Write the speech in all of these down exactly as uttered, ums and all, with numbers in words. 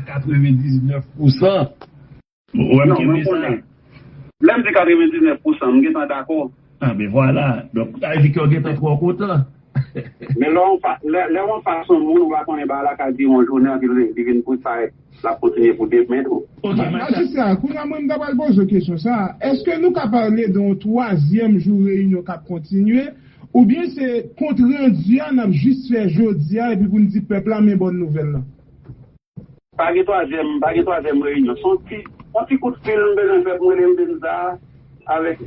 katrevendiznèf pousan. Ou wè m Non, kenbe mwen sa. Konnen. Lè m di katrevendiznèf pousan, m gentan dakò. Ah, ben vwala. Donk, sa vle di ke w gentan twò kontan. Men lè w fa-, lè, lè w anfas yon moun, ou pa konnen bagay la ka dire yon jounen, anpi li, li vin pou parèt, l ap kontinye pou demen tou. Ok, Majistra, kounye a mwen, m ta pral poze w kesyon sa a. Èske nou ka pale de yon twazyèm jou reyinyon k ap kontinye, oubyen se kontrandi a n ap jis fè jodi a, epi pou n di pèp la, men bòn nouvèl lan? Pa gen twazyèm, pa gen twazyèm reyinyon. Se yon ti, yon ti kout fil m bezwen fè pou m rele Mbenza avèk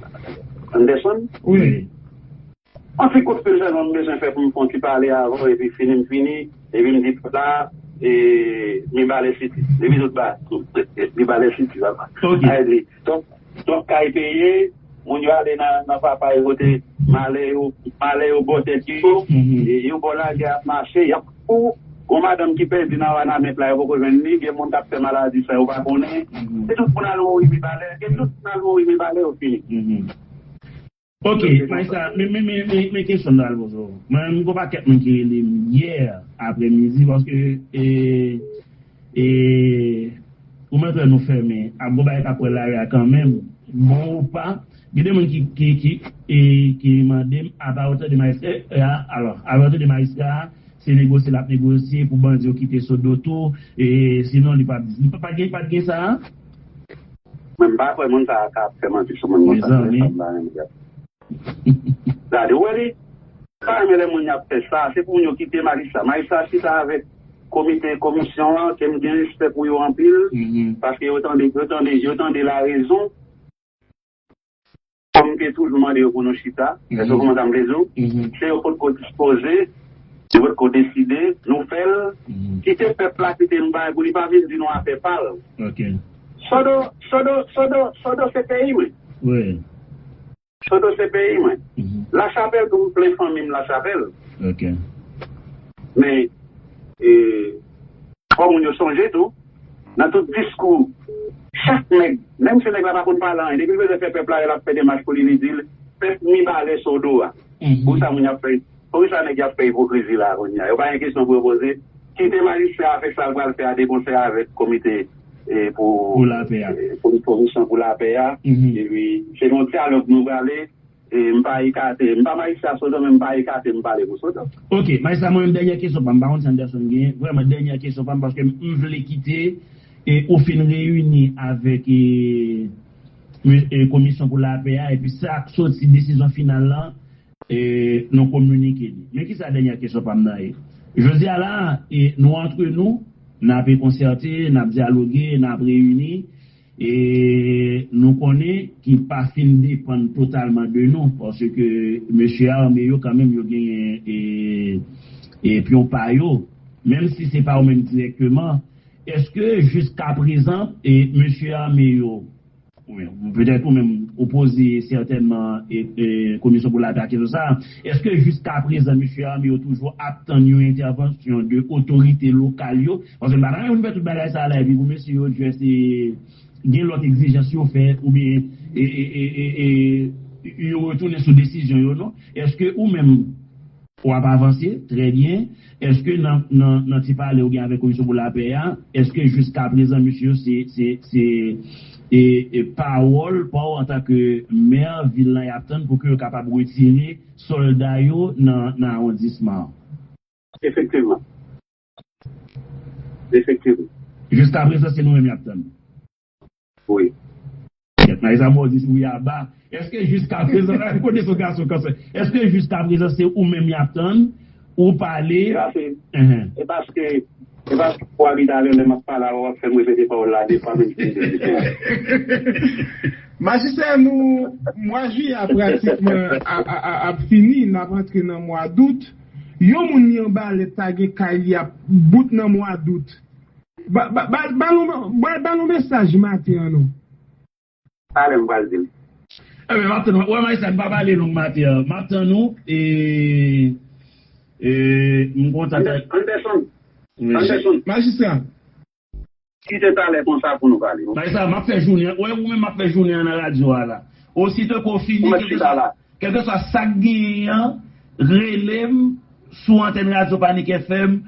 Anderson. Wi. Yon ti kout fil sèlman m bezwen fè pou m fè yon ti pale avè w, epi fini m fini, epi m di pèp la, e, mi bale siti. Epi tout ba, mi bale siti, papa. Ok. Sa vle di, donk, Donk, kay peye, moun yo ale nan, nan papa yo kote malè yo, malè yo bò tèt yo, e yo bò lagè ap mache, y ap fou. Gon madanm ki pèdi nan Wanament la, yo poko jwenn li, gen moun k ap fè maladi san yo pa konnen. Se tout moun al mouri mi balè, gen tout moun al mouri mi balè yo fini. Ok, Majistra, men, men, men, men, men kesyon m ta al poze w. Mwen, m gon pakèt moun ki rele m yè aprèmidi, paske, e, E, ou mèt wè nou fèmen, ap gon bagay k ap pran lari a kanmenm. Bon ou pa, gen de moun ki, ki, ki, e, ki mande m, apa w tande majistra, e, a, alò, apa w tande majistra a, se negosye l ap negosye pou bandi yo kite Sodo tou, e, sinon li p ap di. Pa, pa gen, pa t gen sa a? Mwen, m pa kwè moun sa a ka ap fè manti sou moun konsa. Mezanmi. Gade, ou wè li? Pa renmen lè moun y ap fè sa. Se pou moun yo kite majistra. Majistra chita avèk komite, komisyon an, ke m gen respè pou yo anpil, paske yo tande, yo tande, yo tande larezon. Kòm m te toujou mande yo pou nou chita, èske w konprann sa m vle di w? Se yo potko dispoze, yo potko deside, nou fè l. Kite pèp la, kite nou bay pou li pa vin di nou afè pa l. Sodo, Sodo, Sodo, Sodo se peyi mwen. Wi. Sodo se peyi mwen. Lachapèl tou, m plen fanmi m Lachapèl. Men, e, fò moun yo sonje tou, nan tout diskou, chak nèg, menm si nèg la pa konn pale anyen, depi l bezwen fè pèp la, l ap fè demach pou li, li di l, pèp mi bale Sodo a. Pou sa moun y ap fè, pou sa nèg y ap fè ipokrizi la kounye a. Yo pa gen kesyon pou yo poze. Kite majistra a fè sa l pral fè a de konsè avèk komite, e, pou, pou lapè a. E, pou komisyon pou lapè a. Epi, se yon dyalòg nou prale. E, m pa ekate, m pa majistra Sodo, men m pa ekate, m pale pou Sodo. Ok, majistra, mwen menm, dènyè kesyon pa m, m pa konn si Anderson gen, vrèman, dènyè kesyon pa m, paske m, m vle kite, e, ou fin reyini avèk, e, mi-, e, komisyon pou lapè a, epi sa k soti desizyon final lan, e, nou kominike li. Men kisa dènyè kesyon pa m nan ye? Jodi a la, e, nou antre nou, n ape konsète, n ap dyaloge, n ap reyini, e nou konnen ki pa fin depann totalman de nou, paske mesye ame yo kanmenm yo genyen, e, e pyon pa yo, menm si se pa yo menm dirèkteman. Èske jiskaprezan, e mesye ame yo, oubyen petèt ou menm ou poze sètènman, e, e, komisyon pou lapè a kesyon sa a, èske jiskaprezan mesye ame yo toujou ap tann yon entèvansyon de otorite lokal yo? Paske m pa ta renmen pou n fè tout bagay sa a la, epi pou mesye yo just, e, gen lòt egzijans yo fè, oubyen, e, e, e, e, e, yo retounen sou desizyon yo, non? Èske ou menm, w ap avanse, trè byen, èske nan, nan, nan ti pale ou gen avèk Komisyon pou Lapè a, èske jiskaprezan, mesye yo, se, se, se, e, e pawòl pa w antanke mè vil lan y ap tann pou ke yo kapab retire sòlda yo nan, nan awondisman an? Efektivman. Efektivman. Jiskaprezan, se nou menm y ap tann. Wi. Kèt, Maïsa Modi, wi, aba. Èske jiskaprezan, kote son gason kanse, èske jiskaprezan se ou menm y ap tann, ou pale? E paske, e paske, e paske pou abita lè, lè m ap pale avè w, w ap fè m repete pawòl la de fwa, menm si m te di. Majistra, nou, mwa jiyè a pratikman a, a, a, ap fini, n ap antre nan mwa dout. Yon moun li anba lèt ta gen kay li ap bout nan mwa dout. Ba, ba, ba, ba l yon, ba, ba l yon mesaj maten an non. Talè m pral di l. Enben, m ap tann ou. Wè, Maïsa, m pa pale long maten an. M ap tann ou, e, e, m kontan. Ander-, Anderson. Wi. Anderson. Majistra. Kite talè konsa pou nou pale. Maïsa, m ap fè jounen an. Wè, ou menm m ap fè jounen an nan radyo a la. Osito ke w fini, kèlkeswa, kèlkeswa sa k genyen an, rele m sou antèn radyo Panik F M.